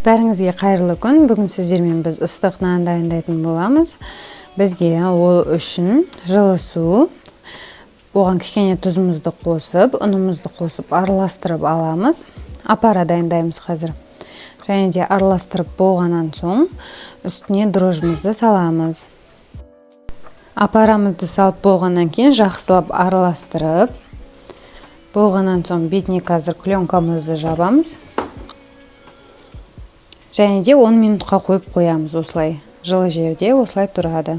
Бәріңізге қайырлы күн. Бүгін сіздермен біз ыстық нан дайындайтын боламыз. Бізге ол үшін жылы су, оған кішкене тұзымызды қосып, ұнымызды қосып араластырып аламыз. Опара дайындаймыз қазір. Және де араластырып болғаннан соң үстіне дрожжымызды саламыз. Опарамызды салып болғаннан кейін жақсылап араластырып болғаннан соң бетіне қазір пленкамызды жабамыз. Және де 10 минутқа қойып қоямыз осылай. Жылы жерде осылай тұрады.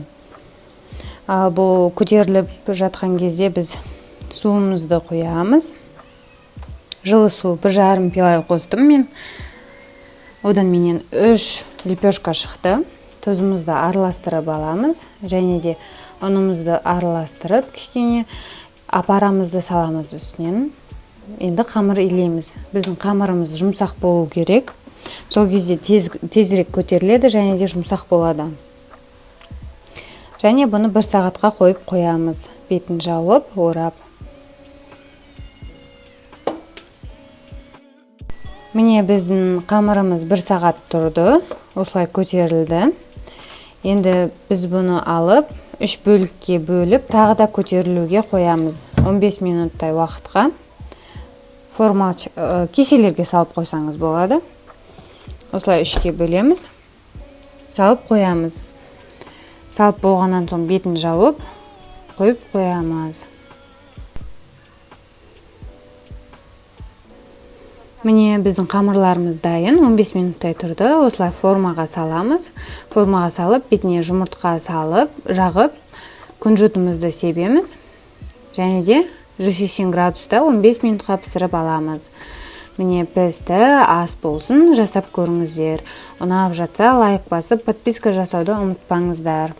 Ал бұл көтеріліп жатқан кезде біз суымызды құямыз. Жылы су 1,5 пилай қостым мен. Одан менен 3 лепешка шықты. Тұзымызды араластырып аламыз. Және де ұнымызды араластырып кішкене опарамызды саламыз үстінен. Енді қамыр илейміз. Біздің қамырымыз жұмсақ болу керек. Сол кезде тезірек көтеріледі және де жұмсақ болады. Және бұны 1 сағатқа қойып қоямыз. Бетін жауып, орап. Міне біздің қамырымыз 1 сағат тұрды. Осылай көтерілді. Енді біз бұны алып, 3 бөлікке бөліп, тағы да көтерілуге қоямыз. 15 минуттай уақытқа форма кеселерге салып қойсаңыз болады. Осылай 3-ке бөлеміз. Салып қоямыз. Салып болғаннан соң бетін жауып, қойып қоямыз. Міне біздің қамырларымыз дайын, 15 минуттай тұрды. Осылай формаға саламыз. Формаға салып, бетіне жұмыртқа салып, жағып, күнжітімізді себеміз. Және де 180 градуста 15 минутқа пісіріп аламыз. Міне пісті, ас болсын, жасап көріңіздер. Ұнап жатса лайк басып, подписка жасауды ұмытпаңыздар.